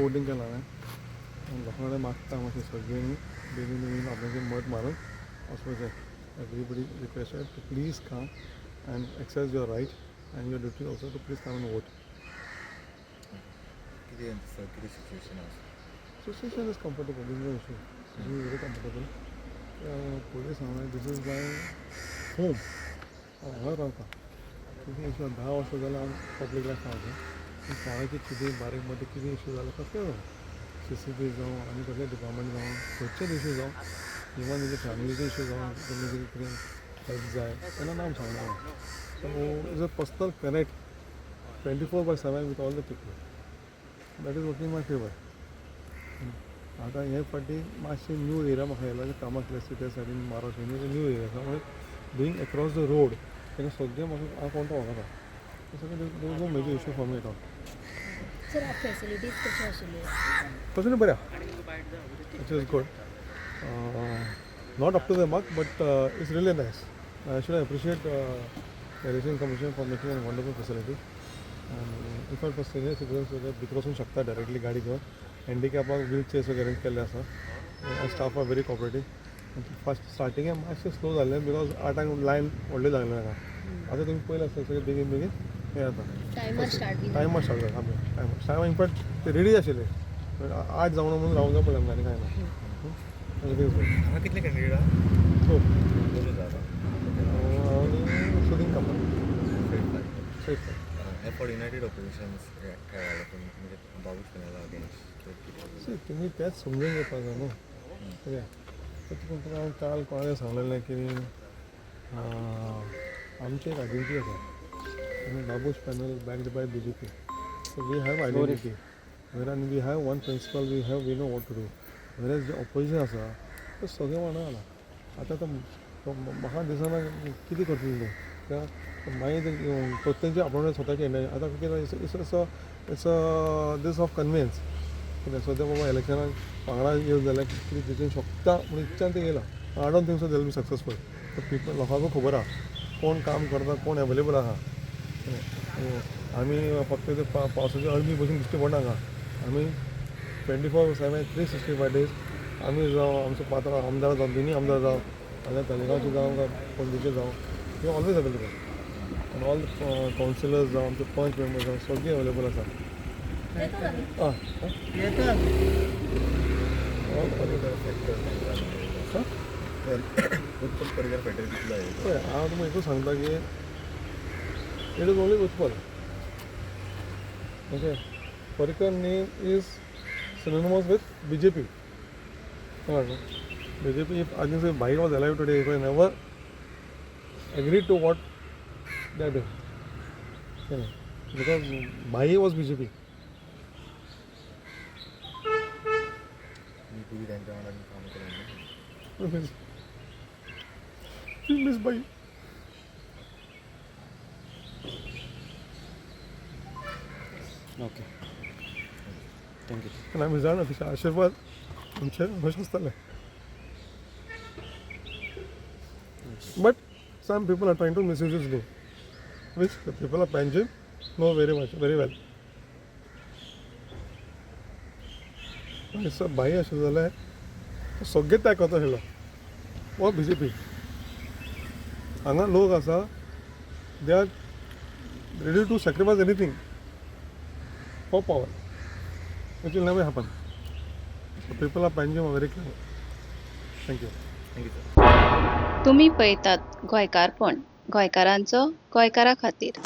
Voting केलां हांवें. लोकां कडेन मागता मातशें सगळ्यांनी बेगीन बेगीन आपणाचें मत मारून वचपाचें. Everybody requested to please come and exercise your right and your duty also to please come and vote. कितें सर, कितें सिच्युएशन आसा? Situation is comfortable, this is no issue. This is very comfortable. पयलीं सांगलें, this is my home. हांव हांगा रावता. कितें issue, 10 वर्सां जाल्यार हांव पब्लीक लायफ आसा. कोणाचें कितें बारीक मोटे कितें इशू जाल्यार कसलें जावं, CCB जावं आनी कसलें डिपार्टमेंट जावं, खंयचेच इशू जावं, इवन तेजे फॅमिलीचे इशू जावं, तेंकां कितें हेल्प जाय तेन्ना नाम सांगना हांवें. So is a personal connect 24/7 with all the people. That is working my favour. आतां हे फावटी मातशें न्यू एरिया म्हाका येयला, कामाक केल्या सिटी सायडीन मारोस न्यू एरिया आसा, म्हणून बींग एक्रॉस the road तांकां सगळें म्हाका हांव कोण तो वळखता, सगळें no major issue for me at all. Sir, facilities कश्यो आशिल्ल्यो? तशें बरें, it is good, not up to the mark, but it's really nice. I should appreciate Election Commission for making a wonderful facility. In fact for senior citizens भितर वचूंक शकता directly गाडी घेवन. हँडिकॅपाक wheel chairs arrange केल्ले आसा. Staff are very cooperative. First स्टार्टिंगे मातशें slow जाल्लें because 8ांक line व्हडली लागलें हांगा. आतां तुमी पयलें आसता सगळें बेगीन बेगीन हें जाता. टायमर स्टार्ट बी टायमार स्टार्ट जाता, टायमार टायमार. इनफॅक्ट ते रेडी आशिल्ले, 8 जावना म्हणून रावंक जाय पडलें आमकां, आनी कांय ना. Everything is good. हांगा कितले कॅन्डिडेट आहा? दोन. दोनूच आहा. आनी Sudin Kamat. Straight. Straight. For united oppositions खेळाले तुमी, म्हणजे बाबूश पॅनला अगेन्स्ट कितें? सी, तुमी तेंच समजून घेवपाक जाय न्हू. कित्याक तुका हांवें काल कोणाक सांगलेलें की आमची एक आयडेंटिटी आसा आनी Babush panel backed by BJP, so we have identity where आनी we have one principle, we know what to do. Whereas J opposition आसा तें सगळें वांगडा घाला. आतां तो म्हाका दिसना कितें करतले ते. कित्याक मागीर तेंचे आपणाले स्वताचे, आतां कितें, it's a this of convenience. कित्याक सद्या बाबा इलेक्शनाक वांगडा येयलें जाल्यार कितें जिखूंक शकता म्हूण इच्छान ते येयला. I don't think so they will be successful. People लोकांकूय खबर आहा कोण काम करता, कोण एवेलेबल आहा. आमी फक्त ते पावसाचे अळमी बसून दिश्टी पडना हांगा. आमी 24/7 365 days आमी जावं, आमचो पात्र आमदार जावं, दोनी आमदार जावं, नाल्यार तालिगांवचे जावं काय पणजेचे जावं, we always available. आनी ऑल कावन्सिलर्स जावं, आमचे पंच मेंबर्स जावं, सगळीं अवेलेबल आसा. आं ऑल उत्पल पर्रीकर फॅक्टर कितलो आहे? पळय, हांव तुमकां एकूच सांगता की it is only Utpal. Okay, Parrikar name is synonymous with BJP. BJP, if I think Bhai was alive today, he never agree to what they are doing, because Bhai was BJP. मी पूर्वी त्यांच्या वांगडा काम केलें. Miss Bhai. Okay, thank you. आनी आमी जाणा तेचे आशिर्वाद आमचे अशें आसतले. But some people are trying to misuse his name, which the people of Panjim know very much, very well. भाई आशिल्लो जाल्यार तो सगळें त्याग करता आशिल्लो हो BJP. हांगा लोक आसा, they are ready to sacrifice anything for power, which will never happen. So people of Panjim are very clear. Thank you. Thank you sir. तुमी पळयतात गोंयकारपण, गोंयकारांचो गोंयकारा खातीर.